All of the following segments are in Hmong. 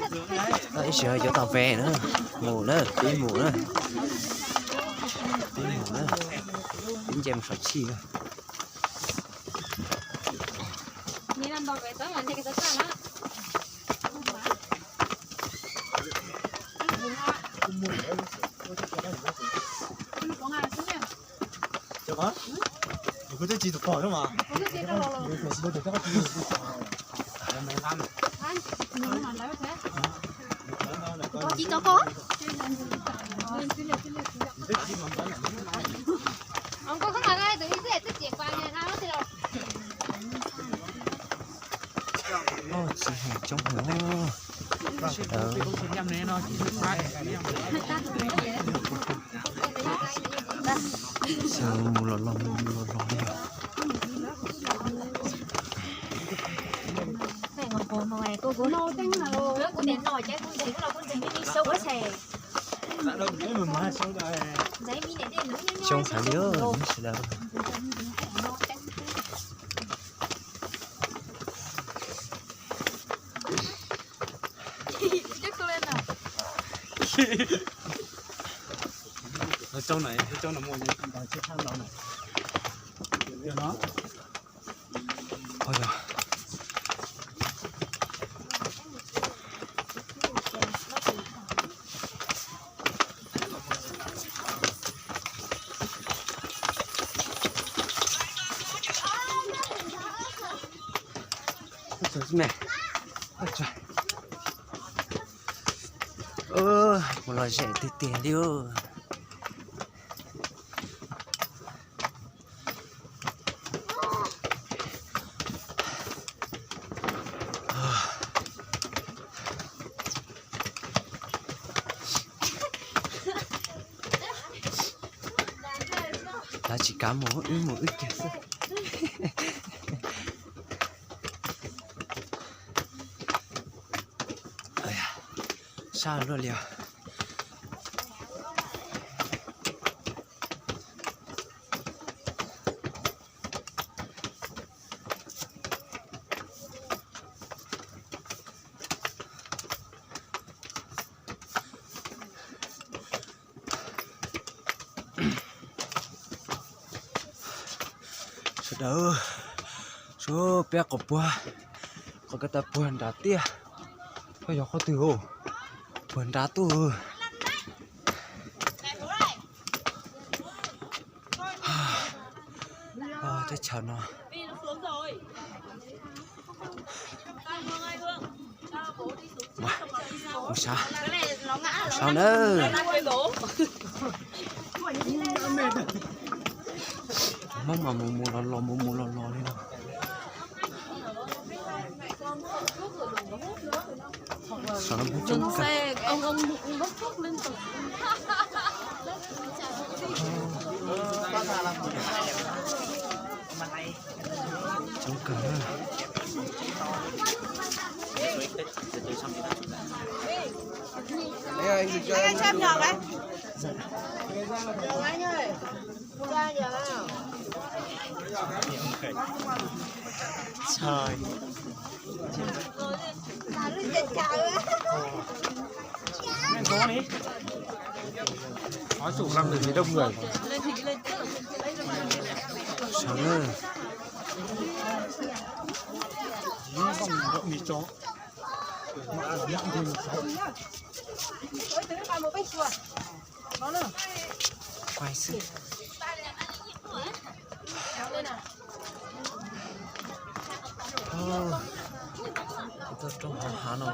Ib sij hawm yuav tau pe na, mus na, pib mus na, pib mus na, pib nce mus saum chij na. Tsis heev coob heev. Xyov mus los los mus los los li os. Xyoo xav li sawv daws. Mus los ze tiag tiag li. Lawv tsis kav mus, wb mus wb kiag xwb. Sab luaj li os. Sawv daws, suav peb qhov puag, qhov ko taw puag nrad tiag. Koj yog qhov twg os? Puag nrad tuaj. Teb chaws no. Mus sav, mus sav nawb. Hmoob mas mus mus los los mus mus los los li no. Saum no coob kawg. Coob kawg. Txhais. Sawv na. Quay xwb. Tuaj rau hauv hav no.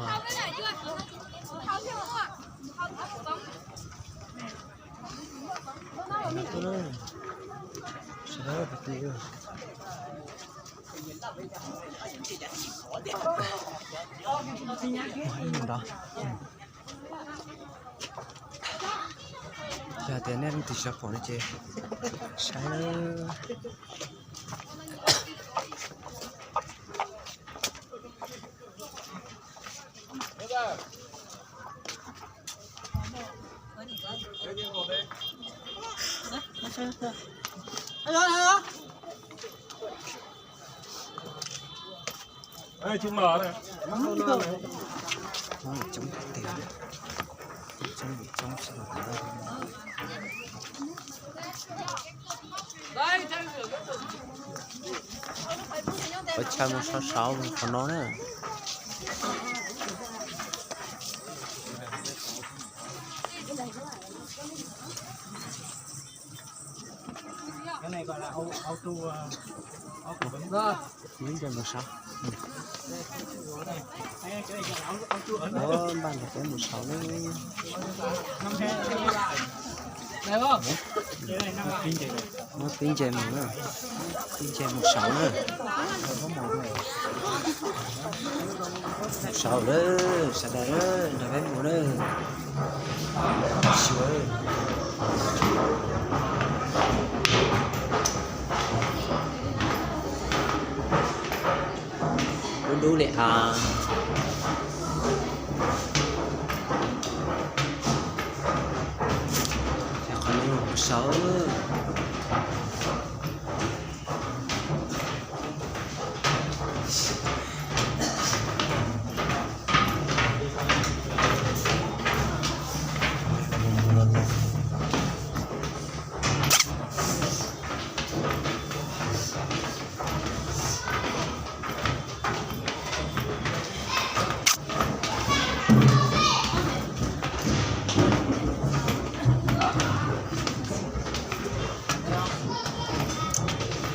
Sawv daws kwv tij. Yog tias nej leej twg xav pom no ces saib. Coob tiag, coob coob. Ua chaw mus saud saud qhov no na. Peb nce mus saud. Ua npaj ntawm peb mus saud na. Muab pib nce mus na. Pib nce mus saud na. Mus saud lawm sawv daws, nrog peb mus na. Dub dub li as. Qhov no kuv saud.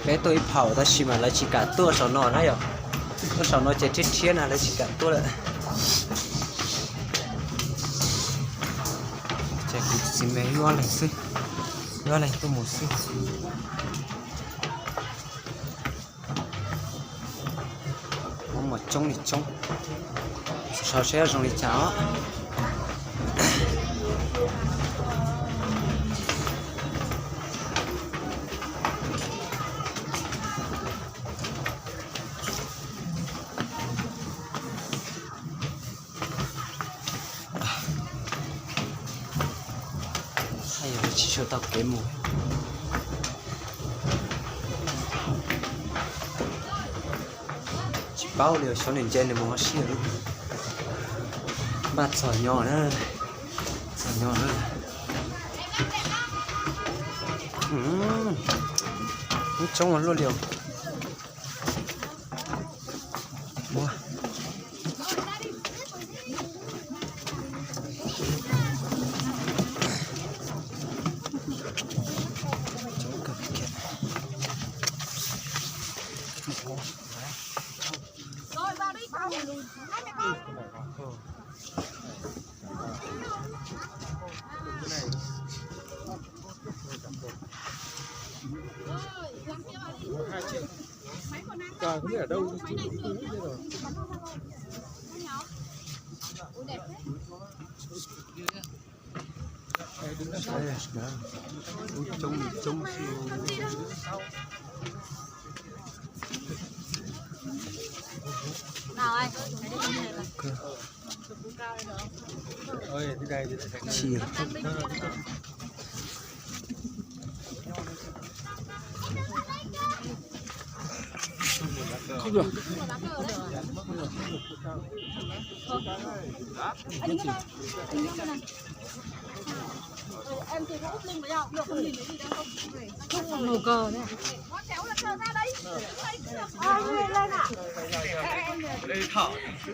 Peb tuaj ib phaum tab sis mas lawv tsis kam tuaj saum no na yom. Tuaj saum no ces rhiab rhiab na, lawv tsis kam tuaj lawm. Ces kuv txiv me wb ob leeg xwb, wb ob leeg tuaj mus xwb. Muaj coob li coob, saib seb zoo li cas os. Yog tsis tshua tau kev mus. Tsis paub li, xyov nws nce nws mus hauv siab. Npaj txog nyo na, txog nyo na. Muaj coob luaj li os.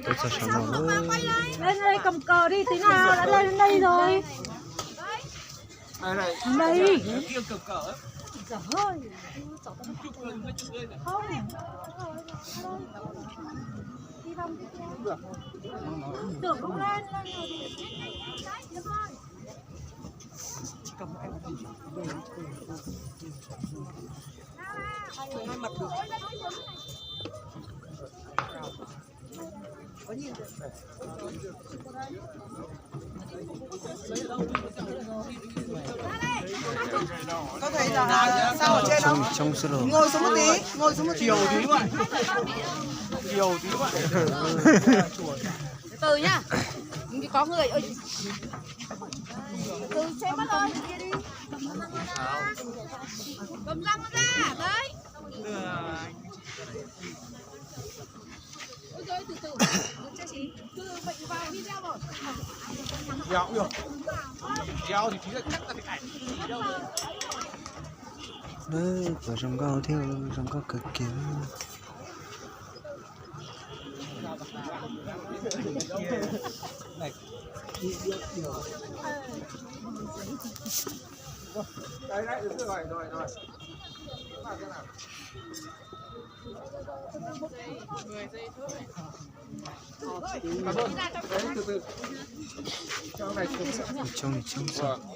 Tuaj txog saum no lawm. Lên đây, lên đây, lên đây rồi. Lên đây. Đi vòng đi. Tưởng không lên, lên rồi thì Có thấy là sao ở trên đó? Trống, trống xí lô. Ngồi xuống một tí, ngồi xuống một tí. Chiều tí các bạn. Từ từ nhá. Mình có người ở. Từ từ xem bắt đầu. Cầm răng ra, đấy. Ui, Puas zoo nkauj thiab, zoo nkauj kawg kiag. Choob li choob xwb.